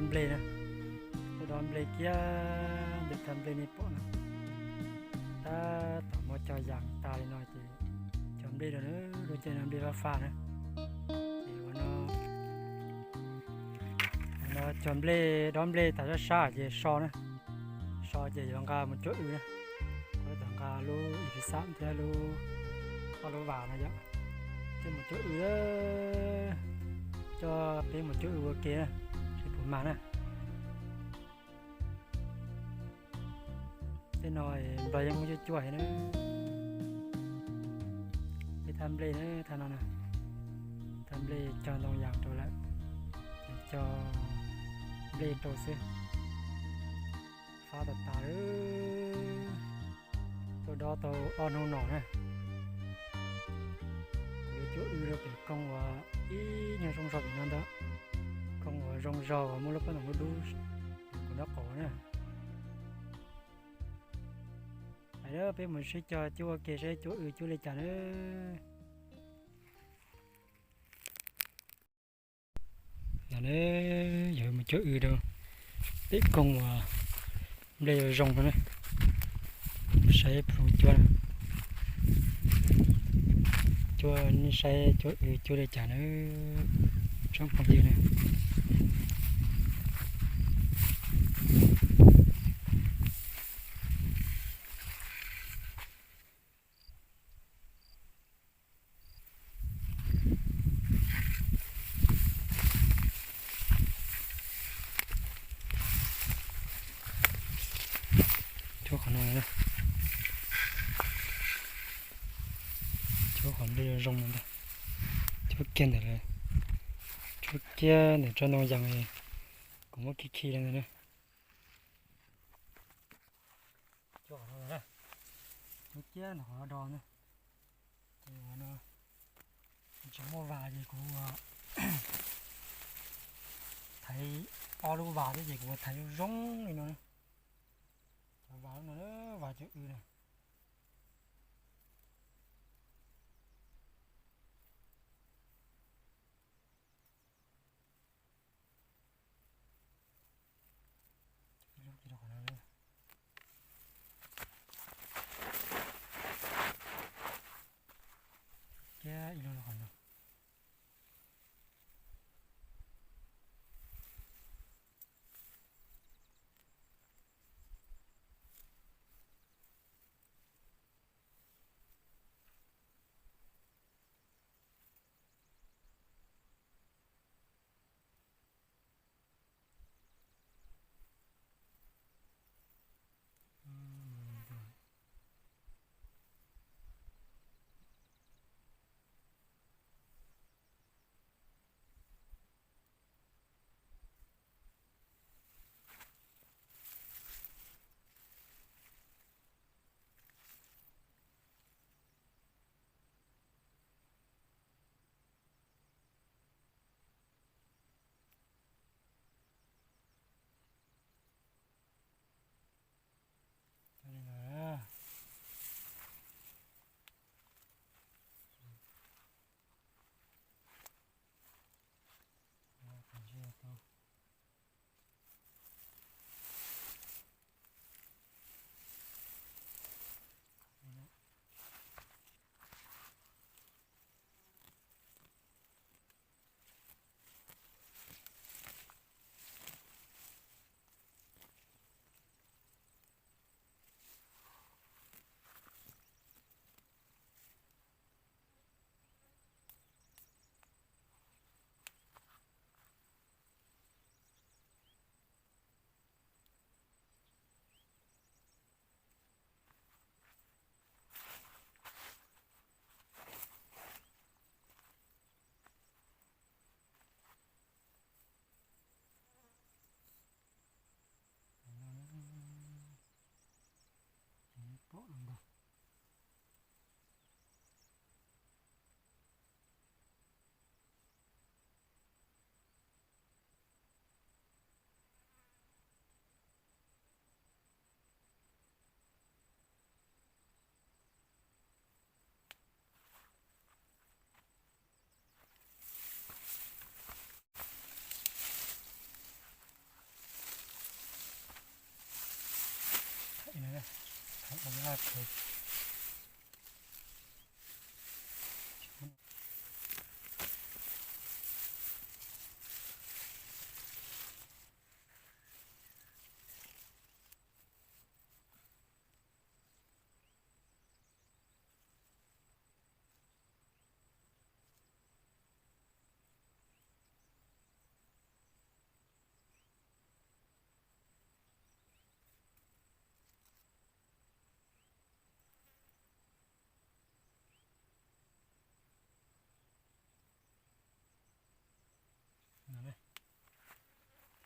Nplej na, cov dob nplej kiag ntawm thaj nplej nej pom no, tab tom muab cog yas tag li no ces cog nplej rau na, lub caij no nplej fab fab na. Ces ua no, no cog nplej, dob nplej tas sab sab ces so na, so ces yuav nqa mus cuab w na. Kuv tab tom nqa lub ib xab thiab lub, ob lub vas no yom, coj mus cuab w, coj peb mus cuab w ua ke na, seb puas mag na. Tej no nplog yeej muaj cuaj cuaj heev na. Peb thaj nplej na, thaj no na, thaj nplej cog ntoo yas rau lawm, ces cog nplej rau xwb. Fab tas tas lawm, tuaj dob tau ob hnub no na. Kuv yuav cuab w rau pem koog uas ib nyuag zoo zog pem no ntag, koog uas zoo zog uas muaj lub pob ntoo dub dub, kuv nraub qaum na. Peb mus sib cog cuab ua ke seb cuab w cuab li cas na. Yog ne, yog mus cuab w rau pem koog uas nplej zoo no na, saib puas cuab na. Cuab, nej saib cuab w cuab li cas na, tsoom phooj ywg na. Cuab qhov no, cuab qhov nplej zoo no ntag. Cuab kiag ntawm, cuab kiag ntawm tsob ntoo yas, kuv muab khi khi li ntawd na. Cuab qhov no, cuab kiag ntawm qhov no do na. Ces ua no, tsis muaj vas ces kuv thaiv ob lub vas thiab ces kuv thaiv zoo zoo li no. Cov vas lub no, vas cuab w na. Ib lub rau qhov no, thiab ib lub rau qhov no.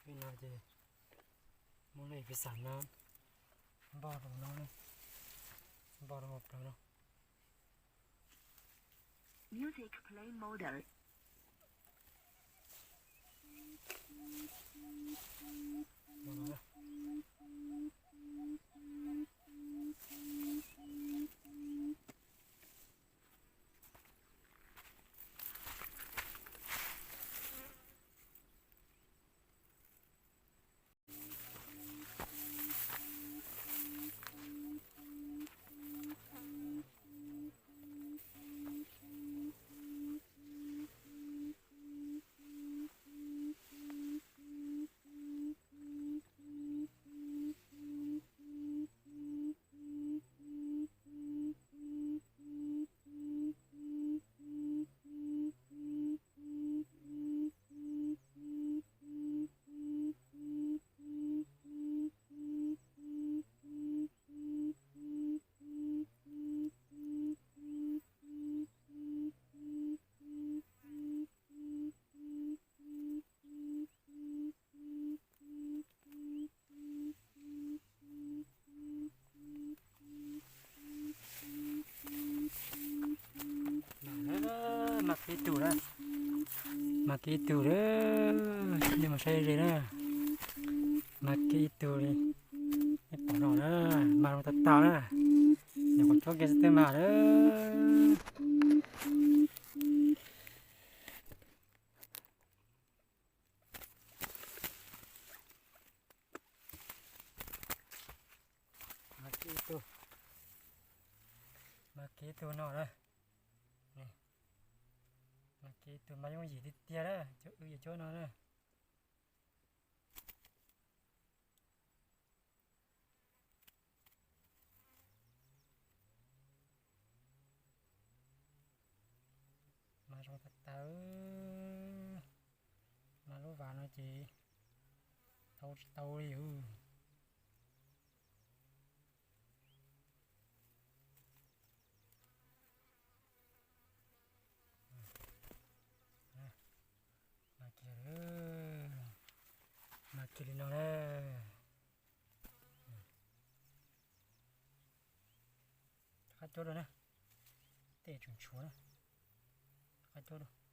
Peb no ces muaj lub pis xam no npog rau no, npog rau hauv plawv no. Music play mode. Mas kiag ib tug na, mas kiag ib tug lawm, nej mus saib ze na, mas kiag ib tug li, nej pom no na, mas zoo tag tag na, nyuam qhuav cuab kiag xwb twb mas lawm. Mas kiag ib tug, mas kiag ib tug no na, mas kiag ib tug mas yooj yim tiag tiag na, cov wb yog cuab no na. Mas zoo tag tag, mas lub vas no ces thau tsis tau li. Mas kiag, mas kiag li no na. Rov qab cuab dua na, tej tseem tshuav na, rov qab cuab dua.